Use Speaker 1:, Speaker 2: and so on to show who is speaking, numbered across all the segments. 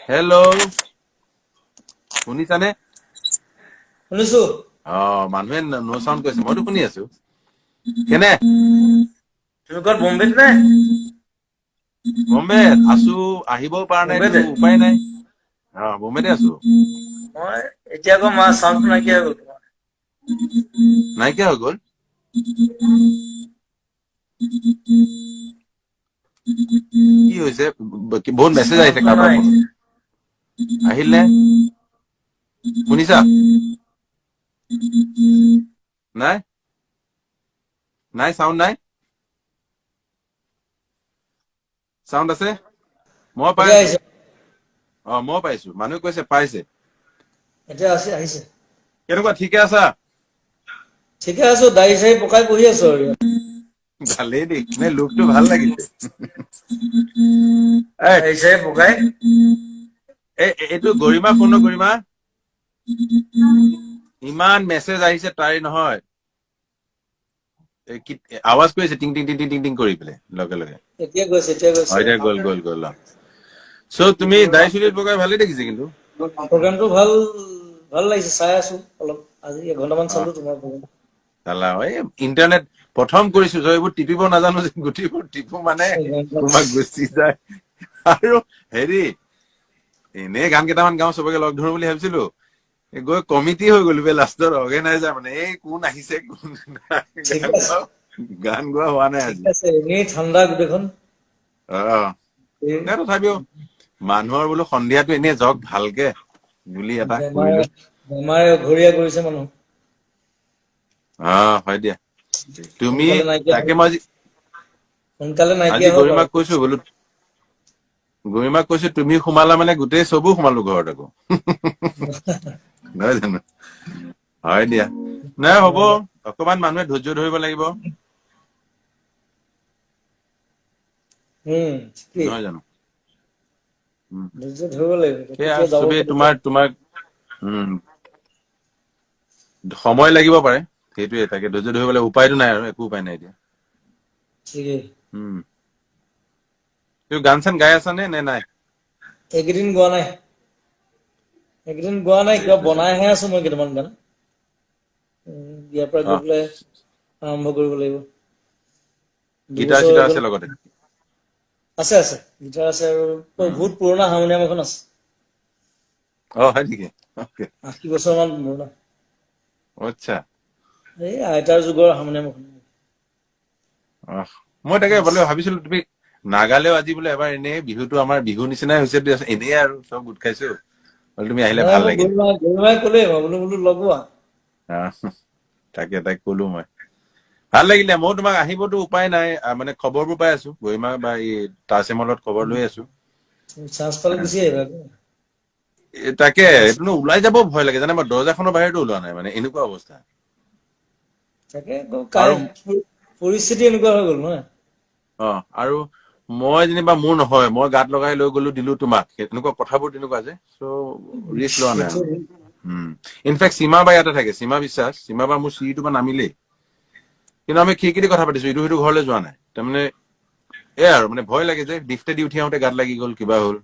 Speaker 1: Hello', শুনিছানে?
Speaker 2: শুনিছো।
Speaker 1: অ, মানুহে ন চাউণ্ড কৈছে, মইতো শুনি আছো। কেনে?
Speaker 2: তুমি ক'ত, বম্বেত নে?
Speaker 1: বম্বেত আছো, আহিব পৰা নাই।
Speaker 2: বম্বেতে?
Speaker 1: উপায় নাই, অ, বম্বেতে আছো।
Speaker 2: মই এতিয়া আকৌ মা চাউণ্ডটো নাইকিয়া হৈ গ'ল তোমাৰ।
Speaker 1: নাইকিয়া হৈ গ'ল? কি হৈছে? বহুত মেছেজ আহিছে কাৰোবাৰ ফোনত। আহিল নে? শুনিছা নাই? নাই, চাউণ্ড নাই। চাউণ্ড আছে, মই পাই আছো। অ, মই পাইছো, মানুহে কৈছে পাইছে।
Speaker 2: এতিয়া আছে, আহিছে।
Speaker 1: কেনেকুৱা, ঠিকে আছা?
Speaker 2: ঠিকে আছো, দাড়ি চাৰি পকাই বহি আছো আৰু।
Speaker 1: ভালেই দেই, নে লুকটো ভাল লাগিছে।
Speaker 2: পকাই।
Speaker 1: এইটো গৰিমা ফোন, গৰিমা, ইমান মেছেজ আহিছে তাইৰ নহয়, আৱাজ কৰিছে টিং টিং টিং টিং টিং টিং কৰি পেলাই লগে লগে।
Speaker 2: এতিয়া গৈছে, এতিয়া গৈছে।
Speaker 1: এতিয়া গ'ল গ'ল গ'ল। চ' তুমি দাড়ি চুলিত বগাই ভালেই দেখিছে কিন্তু।
Speaker 2: প্ৰগ্ৰামটো ভাল ভাল লাগিছে, চাই আছো অলপ, আজি এঘন্টামান চালো তোমাৰ প্ৰগ্ৰাম।
Speaker 1: চালা, এই ইণ্টাৰনেট প্ৰথম কৰিছো, এইবোৰ টিপিব নাজানো যে, গোটেইবোৰ টিপো মানে তোমাক গুচি যায়। আৰু হেৰি, এনেই গান কেইটামান গাওঁ, চবকে লগ ধৰো বুলি ভাবিছিলো, গৈ কমিটি হৈ গলো বে লাষ্টত, অৰ্গেনাইজাৰ মানে এই কোন আহিছে কোন গান গোৱা হোৱা নাই আজি।
Speaker 2: এনেই ঠাণ্ডা গোটেইখন।
Speaker 1: অ, নাই, তথাপিও মানুহৰ বোলো সন্ধিয়াটো এনেই যাওক ভালকে বুলি এটা কৰিলো।
Speaker 2: ঘূৰিয়া কৰিছে মানুহ।
Speaker 1: অ, হয় দিয়া। তুমি তাকে মই
Speaker 2: সোনকালে
Speaker 1: আজি গৰিমাক কৈছো বোলো, গৰিমাক কৈছো তুমি সোমালা মানে গোটেই চবো সোমালো ঘৰত আকৌ, নহয় জানো? হয় দিয়া। নাই, হ'ব, অকমান মানুহে ধৈৰ্য ধৰিব লাগিব, নহয় জানো? চবেই তোমাৰ তোমাক সময় লাগিব পাৰে, সেইটোৱে, তাকে ধৈৰ্য ধৰিব লাগিব, উপায়তো নাই আৰু, একো উপায় নাই এতিয়া। গান চান গাই আছা নে নাই?
Speaker 2: এইকেইদিন গোৱা নাই, এইকেইদিন গোৱা নাই, কিবা বনাইহে আছো মই কেইটামান গান। ইয়াৰ পৰা গৈ পেলাই আৰম্ভ কৰিব লাগিব।
Speaker 1: গীটাৰ চিটাৰ আছে লগতে?
Speaker 2: আছে আছে, গীটাৰ আছে আৰু বহুত পুৰণা হাৰমনিয়াম এখন আছে।
Speaker 1: অ, হয় নেকি?
Speaker 2: 80 বছৰ মান পুৰণা।
Speaker 1: আচ্ছা।
Speaker 2: এই আইতাৰ যুগৰ হাৰমনিয়াম এখন।
Speaker 1: মই তাকে বোলে ভাবিছিলো তুমি নাগালেও আজি বোলে এবাৰ এনেই বিহুটো আমাৰ বিহু নিচিনাই হৈছে, এনেই আৰু চব গোট খাইছো, তুমি আহিলে ভাল লাগে।
Speaker 2: গৰিমাই ক'লে বোলো বোলো লগোৱা।
Speaker 1: তাকে তাইক ক'লো মই, ভাল লাগিলে। ময়ো তোমাক আহিবতো উপায় নাই, মানে খবৰবোৰ পাই আছো, গৰিমা বা এই তাজমহলত খবৰ লৈ আছো। তাকে এইটো ওলাই যাব ভয় লাগে জানে, মই দৰ্জাখনৰ বাহিৰতো ওলোৱা নাই, মানে এনেকুৱা অৱস্থা।
Speaker 2: তাকে পৰিস্থিতি এনেকুৱা হৈ গ'ল নহয়।
Speaker 1: অ, আৰু মই যেনিবা মোৰ নহয়, মই গাত লগাই লৈ গলো, দিলো তোমাক, এনেকুৱা কথাবোৰ তেনেকুৱা যে, চ' ৰিস্ক লোৱা নাই। ইনফেক্ট সীমা বা ইয়াতে থাকে, সীমা বিশ্বাস, সীমা বা মোৰ চিৰিটো বা নামিলেই, কিন্তু আমি খিৰিকী দি কথা পাতিছো, ইটো সিটো ঘৰলৈ যোৱা নাই, তাৰমানে এয়া আৰু মানে ভয় লাগে যে লিফ্টে দি উঠি আহোতে গাত লাগি গ'ল, কিবা হ'ল।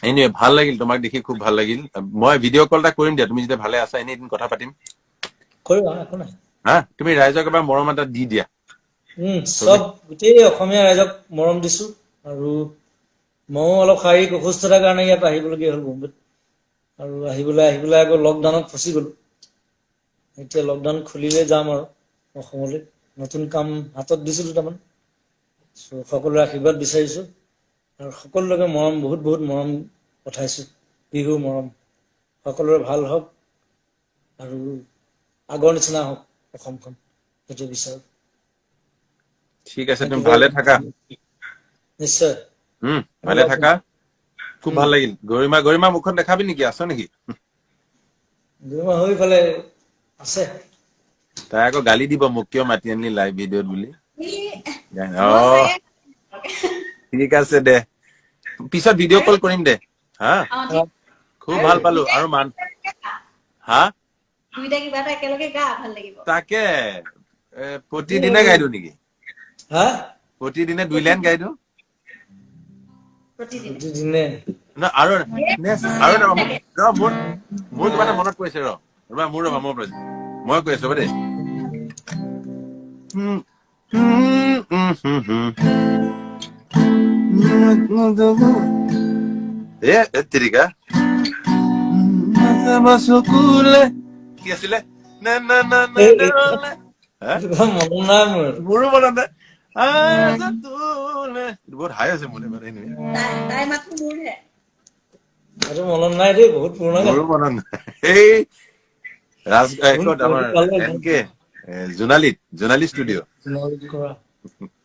Speaker 1: এনিৱে ভাল লাগিল তোমাক দেখি, খুব ভাল লাগিল। মই ভিডিঅ' কল এটা কৰিম দিয়া, তুমি যেতিয়া ভালে আছা এনেই এদিন কথা পাতিম। হা, তুমি ৰাইজক এবাৰ মৰম এটা দি দিয়া।
Speaker 2: চব গোটেই অসমীয়া ৰাইজক মৰম দিছো, আৰু ময়ো অলপ শাৰীৰিক অসুস্থতাৰ কাৰণে ইয়াত আহিবলগীয়া হ'ল বম্বেত, আৰু আহিবলৈ আহি পেলাই আকৌ লকডাউনত ফচি গলো। এতিয়া লকডাউন খুলিলে যাম আৰু অসমলৈ, নতুন কাম হাতত দিছো দুটামান। সকলোৰে আশীৰ্বাদ বিচাৰিছো আৰু সকলোকে মৰম, বহুত বহুত মৰম পঠাইছো, বিহুৰ মৰম। সকলোৰে ভাল হওক আৰু আগৰ নিচিনা হওক অসমখন, সেইটো বিচাৰো।
Speaker 1: ঠিক আছে, তুমি ভালে থাকা।
Speaker 2: নিশ্চয়।
Speaker 1: ভালে থাকা, খুব ভাল লাগিল। গৰিমা, গৰিমা মুখখন দেখাবি নেকি, আছ নেকি?
Speaker 2: গৰিমা হৈ ফালে আছে।
Speaker 1: তাই আকৌ গালি দিব মোক, কিয় মাতি আনিলি লাইভ ভিডিঅ'ত বুলি। ঠিক আছে দে, পিছত ভিডিঅ' কল কৰিম দে। হা, খুব ভাল পালো। আৰু মান হা, তাকে প্ৰতিদিনে গাই দিওঁ নেকি?
Speaker 2: হা,
Speaker 1: প্ৰতিদিনে 2 লাইন গাই দিওঁ।
Speaker 3: প্ৰতিদিনে।
Speaker 2: প্ৰতিদিনে।
Speaker 1: ন আৰু আৰু এটা, ৰ, মোৰ মোৰ কিবা এটা মনত পৰিছে। ৰ, ৰবা, মোৰ, ৰবা, মোৰ পৰিছে। মই কৈ আছো, ৰবা দেই। উম, উম, উম, হুম, হুম। এ এ তেৰিকা চকুলে কি আছিলে? না না না না না না। হা?
Speaker 2: এনেকুৱা মনত নাই মোৰ।
Speaker 1: মোৰো মনত নাই। তোলে। বহুত হাই আছে মোৰ, মানে anyway।
Speaker 3: তাই মাতটো মোৰহে।
Speaker 2: এইটো মনত নাই দেই, বহুত পুৰণা গান।
Speaker 1: মোৰো মনত নাই। এই ৰাজ এই ক'ত আমাৰ
Speaker 2: ভাল লাগে।
Speaker 1: এন কে জোনালীত, জোনালী ষ্টুডিঅ'।
Speaker 2: কৰা।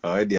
Speaker 1: হয় দিয়া।